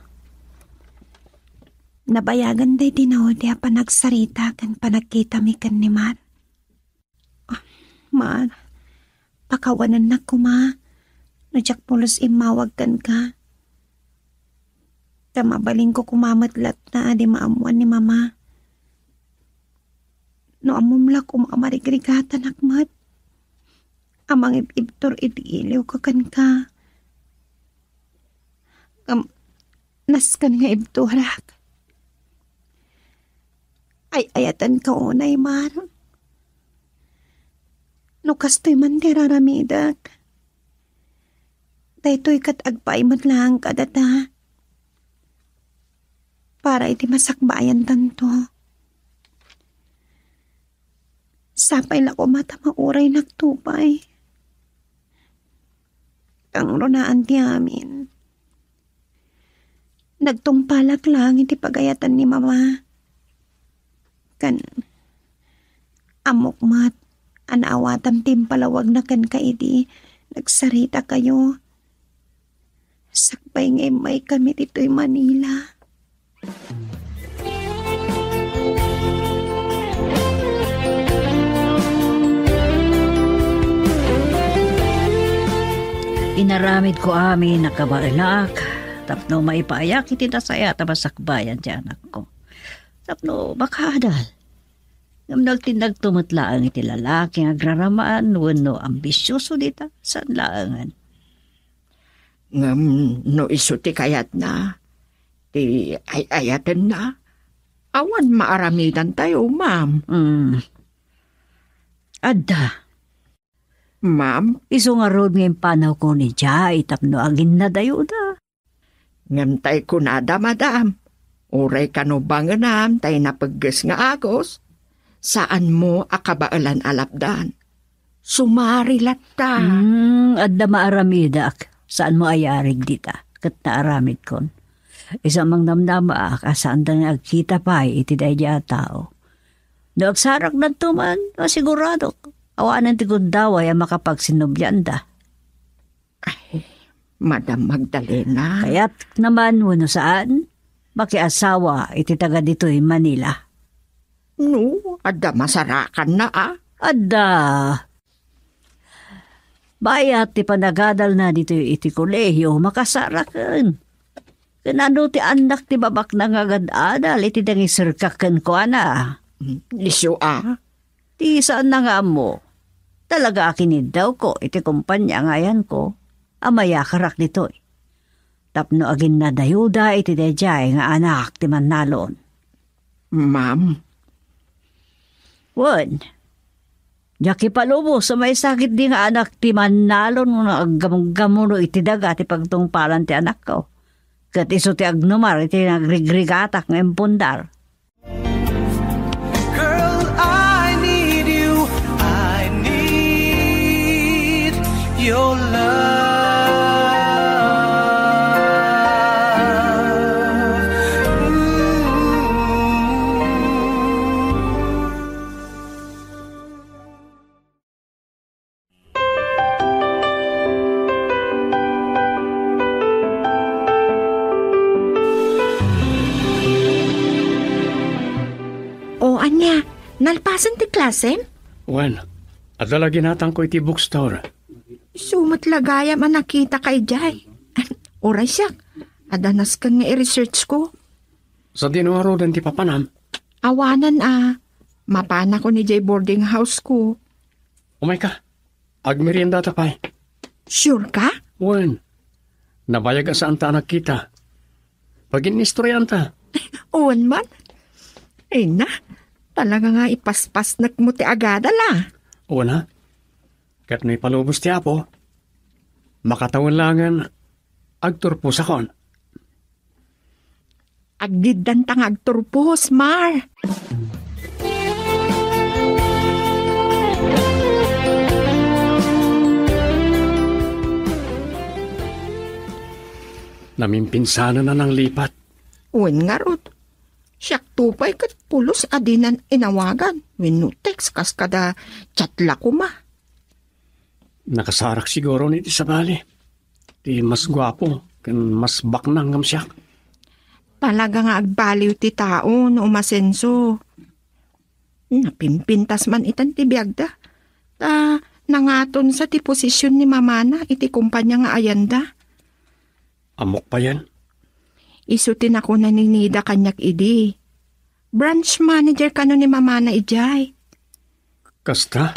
Nabayagan daydi naudi a panagsarita ken panagkitami ken ni Mar. Ah, Mar, pakawanennak koma no diak pulos immawag kenka. Ta mabalinko koma met latta a di maammoan ni Mama. No ammom la koma a marigrigatanak met a mangib-ibtur iti iliwko kenka. Ngem nasken nga ibturak. Ay-ayatenka unay, Mar. No kastoy man ti raramidek, daytoy ket agpaay met laeng kadata. Para iti masakbayan tanto. Sapay la koma ta mauraynak to pay. Kangrunaan ti amin. Nagtungpalak laeng iti pagayatan ni Mama. Ken, ammok met a naawatam ti impalawagna kenka idi nagsarita kayo. Sakbay nga immaykami ditoy Manila. Inaramidko amin a kabaelak tapno maipaayak iti nasayaat a masakbayan ti anakko. Tapno makaadal. Ngem nagtindagto met laeng iti lalaki nga agraramaan wenno ambisioso dita, saan laengen. Ngem no isu ti kayatna, ti ay-ayatenna, awan maaramidantayo, ma'am. Mm. Adda. Ma'am? Isu ngarud nga impanawko ni Jai tapno aginnadayona. Ngem tay kunada, madam, uray kano bangenam tay napegges nga agos, Saanmo a kabaelan a lapdan. Sumari latta. Hmm, adda maaramidak. Saanmo a yarig dita, ket naaramidkon. Isu a mangnamnamaak a saanda nga agkita pay iti daydiay a tao. No agsarakdanto man, asiguradok, awanen ti gundaway a makapagsinnobianda. Ay, Madam Magdalena. Kayat naman wenno saan, makiasawa iti taga ditoy Manila. No, adda masarakanna a. Adda. Bayat ti panagadalna ditoy iti kolehio, makasaraken. Ken no ti annak ti babakna nga agad-adal iti nangiserka kenkuana. Isu a? Ti saanna nga ammo. Talaga a kiniddawko iti kompania nga ayanko a mayakarak ditoy. Tapno aginnadayuda iti daydiay nga anak ti mannalon. Ma'am. Wen, diak ipalubos a maysa ketdi nga anak ti mannalon nga aggamgammuno iti daga ti pagtungpalan ti anakko. Ket isu ti agnumar iti nagrigrigatak nga impundar. Girl, I need you. I need your love. Mm. O ania, nalpasen ti klasem? Wen, adda la ginatangko iti bookstore. Isu met la gayam a nakitaka idiay. Uray siak, adda nasken nga i-research ko. Sadino ngaruden ti papanam? Awanen a, mapanakon idiay boarding house ko. Umayka, agmeriendata pay. Sure ka? Wen, nabayag a saanta a nagkita. Pagin-istorianta. Wen man. Ay na, talaga nga ipaspasnek mo ti agadal a. Wen a, ket no ipalubos ti Apo, makatawen laengen agturposakon. Aggiddanta nga agturpos, Mar. Namimpinsanen a nanglipat. Wen ngarud, siak to pay ket pulos a dinan inawagan wenno text kas kada chat la koma. Nakasarak siguro ni ti sabali. Ti mas guapo ken mas baknang ngem siak. Talaga nga agbaliw ti tao no umasenso. Napimpintas man itan ti biagda. Ta nangatonsa ti posisyon ni mamana iti kumpanya nga ayanda. Ammok payen. Isu ti nakuna ni Nida kaniak idi. Branch manager kano ni mamana idiay. Kasta?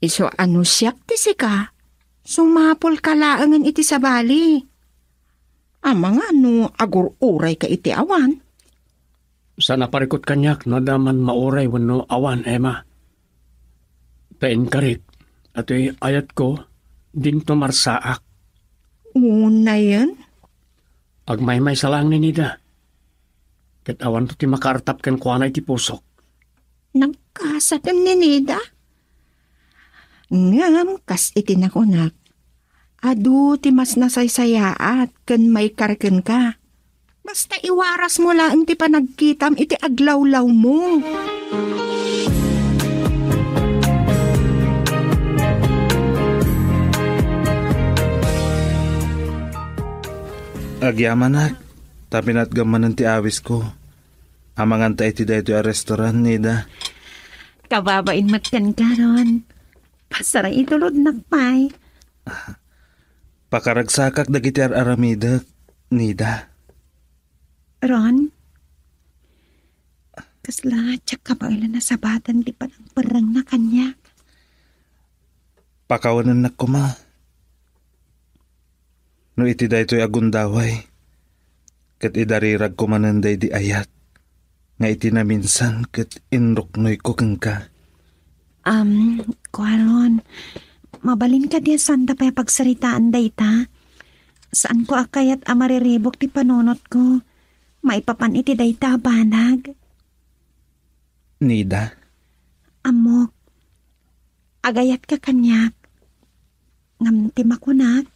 Isu a no siak ti sika, sumapulka laengen iti sabali. Amangan no agur-urayka iti awan. Saan a parikut kaniak no adda man mauray wenno awan, Emma. Ta inkarik, atoy ayatko, dinto marsaak. Unayen? Agmaymaysa laeng ni Nida. Ket awanto ti makaartap kenkuana iti pusok. Nagkasaten ni Nida? Ngem kas iti nakunak, adu ti mas nasaysayaat ken maikar kenka. Basta iwarasmo laeng ti panagkitam iti aglawlawmo. Agyamanak, ta pinatgam manen ti awisko. Amanganta iti daytoy a restaurant, Nida. Kababain met kenka, Ron. Pasaraitulodnak pay. Pakaragsakak dagiti ar-aramidek, Nida. Ron, kasla diak kabaelan a sabatan ti panangperrengna kaniak. Pakawanennak koma. No iti daytoy a gundaway, ket idariragko manen daydi ayat nga iti naminsan ket inruknoyko kenka. Am, kuaron, mabalin kadi a saanda pay a pagsaritaan dayta? Saanko a kayat a mariribuk ti panunotko maipapan iti dayta a banag. Nida. Ammok, agayatka kaniak. Ngem ti makunak,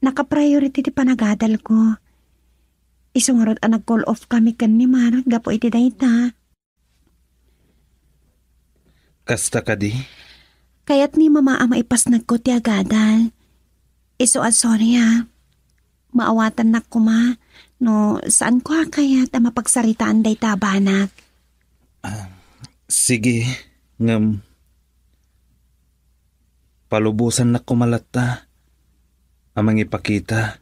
naka-priority ti panagadalko. Isu ngarud a nag-call off kami ken ni Mar gapu iti dayta. Kasta kadi? Kayat ni Mama a maipasnagko ti agadal. Isu a sorry, a. Maawatannak koma no saanko a kayat a mapagsaritaan dayta a banag. Ah, sige, ngem palubosannak koma latta a mangipakita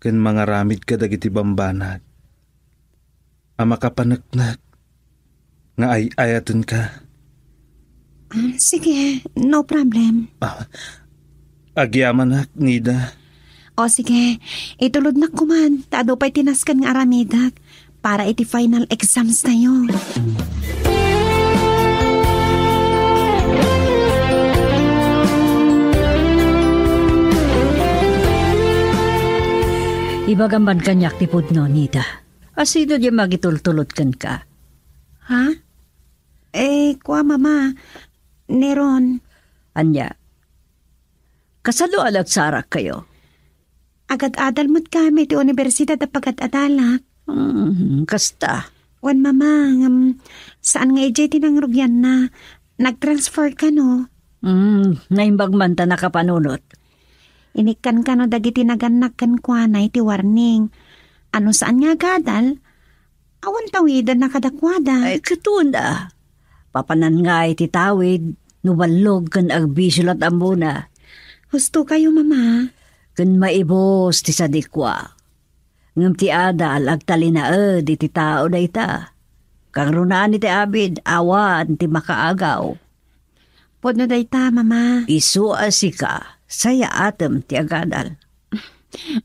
ken mangaramid kadagiti bambanag a makapaneknek nga ay-ayatenka. Ah, sige, no problem. Ah, agyamanak, Nida. O sige, itulodnak koman, ta adu pay ti nasken nga aramidek para iti final exams tayo. Ibagam man kaniak ti pudno, Nida. Asino diay mangitultulod kenka? Ha? Eh, kua, Mama. Neron. Ania? Kasano a nagsarakkayo? Agad-adal met kami ti universidad a pagad-adalak. Hmm, kasta. Wen, Mama, ngem saan nga idiay ti nangrugianna. Nag-transfer kano. Hmm, naimbag man ta nakapanunot. Inikkan kano dagiti nagannak kenkuana iti warning. A no saan nga agadal, awan tawidenna kadakuada. Ay, ket wen a. Papanan nga iti tawid, no ballog ken agbisio la't ammona. Husto kayo, Mama. Ken maibus ti sadikua. Ngem ti adal agtalinaed iti tao dayta. Kangrunaan iti abid, awan ti makaagaw. Pudno dayta, Mama. Isu a sika, sayaatem ti agadal.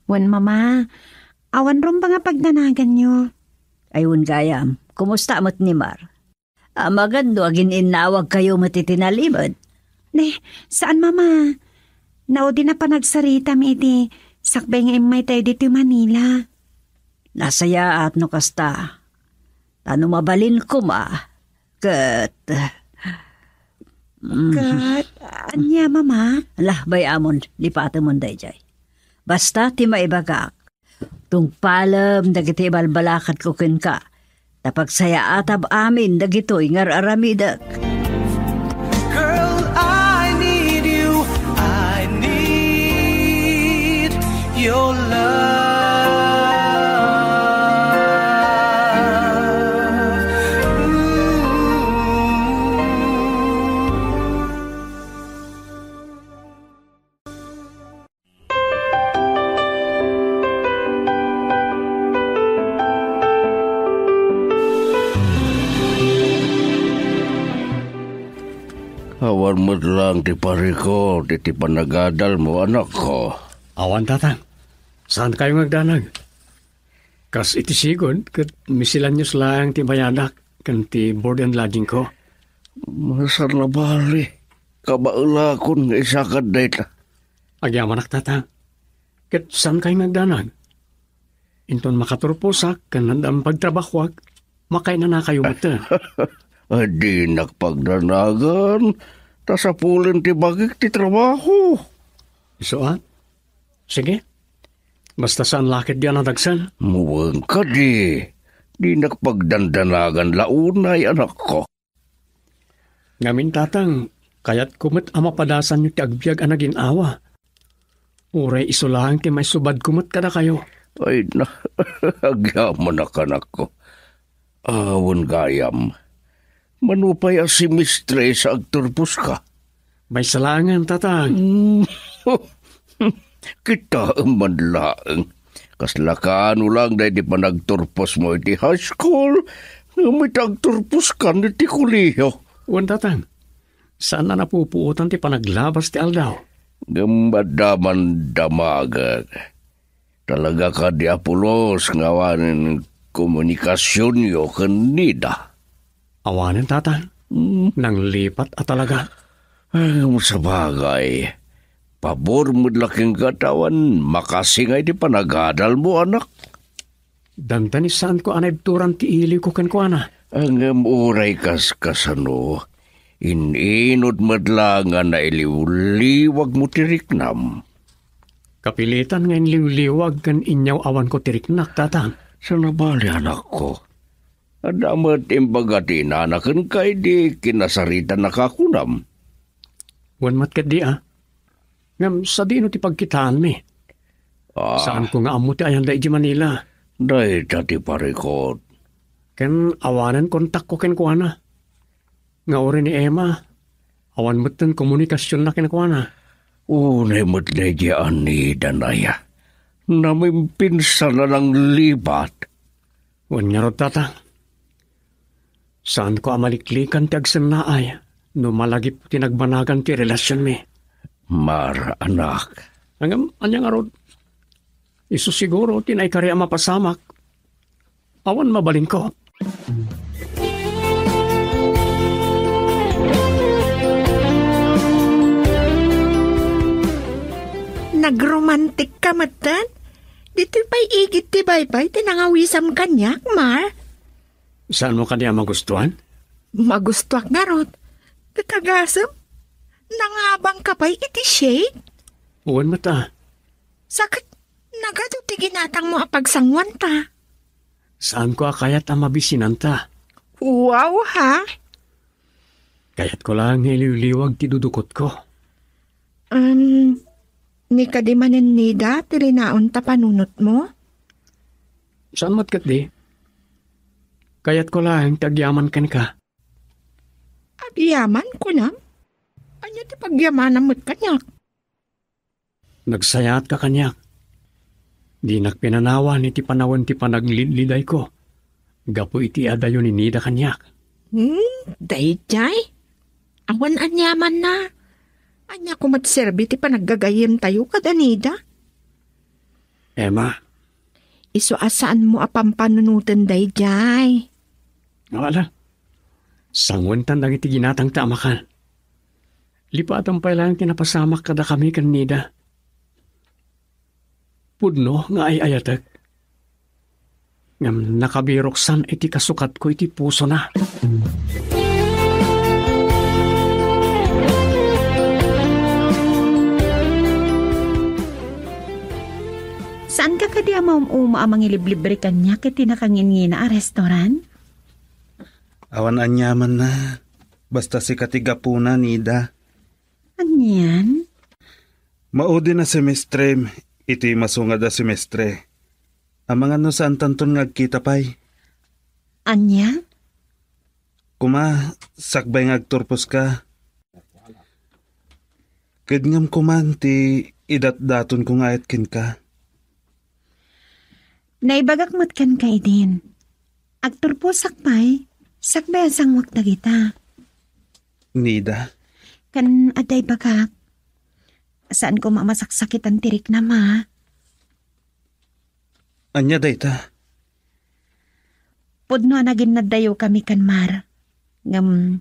Wen, Mama, awan rumbeng a pagdanaganyo. Ay, wen gayam, kumusta met ni Mar? Amagan no agin-innawagkayo met iti nalimed. Ne, saan, Mama. Naudin a panagsaritam iti sakbay nga immaytayo ditoy Manila. Nasayaat no kasta. Ta no mabalin koma, ket, mm. Ket, ania, Mama? Ala, bay-amon, lipatemon daydiay. Basta ti maibagak, tungpalem dagiti ibalbalakadko kenka, ta pagsayaatam amin dagitoy nga ar-aramidek. Girl, I need you. I need your love. Ooh. Awan met laeng ti parikut iti panagadalmo, anakko. Awan, Tatang. Saankayo nga agdanag. Kas iti sigud, ket miscellaneous laeng ti bayadak ken ti board and lodging ko. Saan a bale, kabaelakon nga isakad dayta. Agyamanak, Tatang. Ket saankayo nga agdanag? Inton makaturposak ken addan pagtrabahoak, makainanakayo metten. Ay, dinak pagdanagan, ta sapulen ti bagik ti trabaho. Isu a? Sige. Basta saan la ketdi a nadagsen. Wen kadi, dinak pagdandanagan la unay, anakko. Ngamin, Tatang, kayatko met a mapadasanyo ti agbiag a nagin-awa. Uray isu laeng ti maisubadko met kadakayo. Ay na, agyamanak, anakko. Awan gayam. Mano pay a semestre sa agturposka? Maysa laengen, Tatang. Mm. Kitaem man laeng. Kasla kaano laeng daydi panagturposmo iti high school, ngem iti agturposkan iti kolehiyo. Wen, Tatang. Saan a napupuotan ti panaglabas ti aldaw. Ngem adda man damagek. Talaga kadi a pulos nga awanen komunikasionyo ken Nida? Awanen, Tatang. Hmm. Nanglipat a talaga. Ay, ngem sabagay, pabor met la kenka ta awan makasinga iti panagadalmo, anak. Dandani saanko a naibturan ti iliwko kenkuana. Ngem uray kaskasano, in-inut met la nga nailiwliwagmo ti riknam. Kapilitan nga inliwliwag ken inyaw-awanko ti riknak, Tatang. Saan a bale, anakko. Adda met imbaga ti inana kenka idi kinasaritanaka kunam. Wen met ketdi a. Ngem sadino ti pagkitaanmi? Ah. Saanko nga ammo ti ayanda idiay Manila. Dayta ti parikut. Ken awanen kontakko kenkuana. Nga uray ni Emma, awan metten komunikasionna kenkuana. Unay met daydiay a Nida, aya. Namimpinsan a nanglibat. Wen ngarud, Tatang. Saanko a maliklikan ti agsennaay no malagip ti nagbanagan ti relasionmi. Mar, anak. Ngem, ania ngarud? Isu siguro ti naikari a mapasamak. Awan mabalinko. Nagromantikka metten? Ditoy pay igid ti baybay ti nangawisam kaniak, Mar. Saanmo kadi a magustuan? Magustuak ngarud. Ket agasem, nangabangka pay iti shade? Wen met a. Sa ket nagadu ti ginatangmo a pagsanguanta. Saanko a kayat a mabisinanta. Wow, ha? Kayatko laeng nga iliwliwag ti dudukotko. Um, ni kadi manen Nida ti linaon ta panunotmo? Saan met ketdi? Kayatko laeng ti agyaman kenka. Agyaman, kunam? Ania ti pagyamanam met kaniak? Nagsayaatka kaniak. Dinak pinanawan iti panawen ti panaglidlidayko gapu iti adayo ni Nida kaniak. Hmm, daydiay? Awan aniamanna. Ania koma ti serbi ti panaggagayyemtayo kada Nida? Emma. Isu a saanmo a pampanunoten daydiay. Ala, sanguentan dagiti ginatangta a makan. Lipatem pay laeng ti napasamak kadakami ken Nida. Pudno nga ay-ayatek. Ngem nakabiroksan iti kasukatko iti pusona. Saanka kadi a maum-uma a mangiliblibre kaniak iti nakangingina a restaurant? Awan aniamanna. Basta sika ti gapuna, Nida. Anian? Maudin a semestre iti masungad a semestre. Amangan no saantanton nga agkita pay. Ania? Koma, sakbay nga agturposka. Kidngam koman ti idatdatonko nga ayat kenka. Naibagak met kenka idin. Agturposak pay, sakbay a sanguak dagita. Nida? Ken adda ibagak. Saan koma a masaksakitan ti riknam, ha? Ania dayta? Pudno a naginnaddayo kami ken Mar. Ngem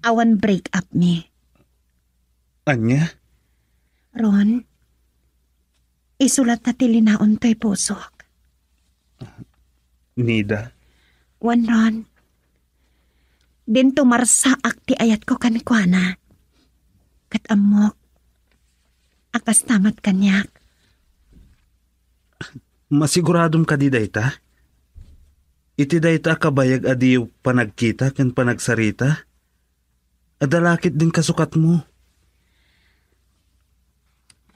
awan break up mi. Ania? Ron, isu latta ti linaon toy pusok. Nida? Wen, Ron. Dinto marsaak ti ayatko kenkuana. Ket ammok a kasta met kaniak. Masiguradom kadi dayta? Iti dayta a kabayag a diyo panagkita ken panagsarita? Adda la ketdin kasukatmo.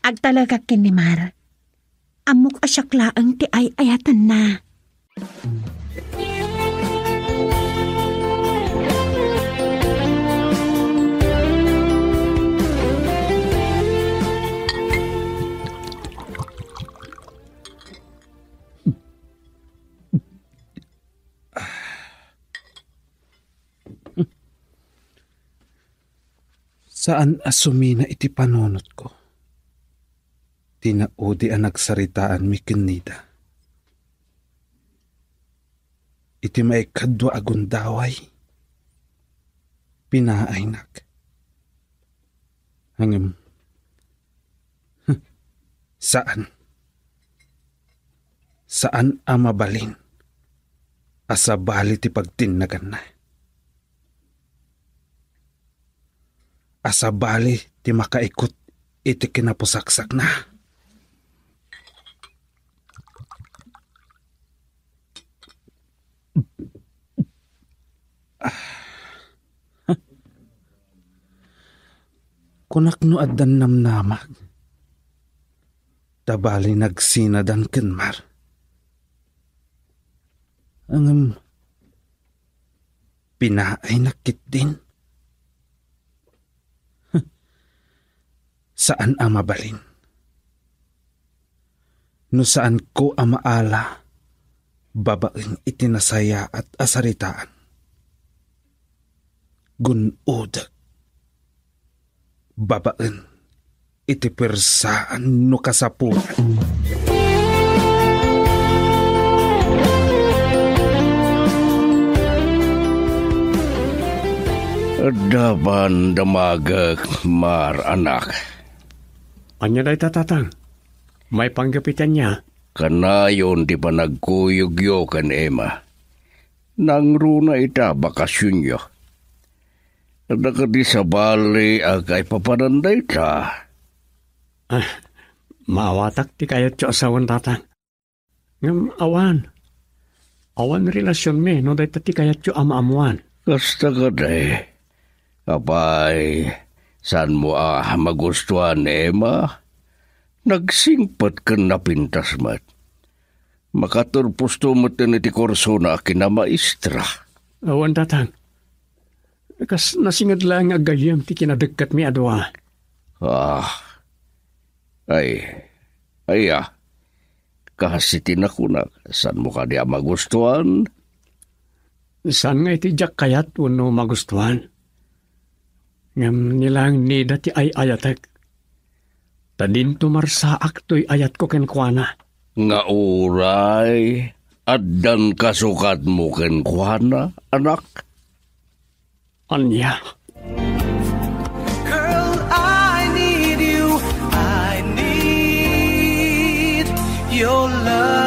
Agtalekak ken ni Mar. Ammok a siak laeng ti ay-ayatenna. Saan a sumina iti panunotko ti naudi a nagsaritaanmi ken Nida. Iti maikadua a gundaway, pinaaynak. Ngem, saan. Saan a mabalin a sabali ti pagtinnaganna. a sabali ti makaikut iti kinapusaksakna. Kunak no addan namnamag, ta bali nagsinadan ken Mar. Ngem pinaaynak ketdin. Saan a mabalin. No saanko a maala babaen iti nasayaat a saritaan, gun-odek babaen iti persaan no kasapulan. Adda ban damagek, Mar, anak. Ania dayta, Tatang? Maipanggep iti ania? Kanayon ti panagkuyogyo ken Emma. Nangruna ita bakasionyo. Adda kadi sabali a kaipapanan dayta? Ah, maawatak ti kayatyo a sawen, Tatang. Ngem awan. Awan relasionmi no dayta ti kayatyo a maammoan. Kasta kadi. Apay, saanmo a magustuan ni Emma? Nagsingpet ken napintas met. Makaturposto metten iti kursona a kinamaestra. Awan, Tatang. Kas nasinged laeng nga aggayyem ti kinadekketmi a dua. Ah. Ay. Ay, ah. Kas iti nakunak, saanmo kadi a magustuan? Saan nga iti diak kayat wenno magustuan. Ngem ni laeng Nida ti ay-ayatek. Ta dinto marsaak toy ayatko kenkuana. Nga uray, addan kasukatmo kenkuana, anak? Ania? Girl, I need you. I need your love.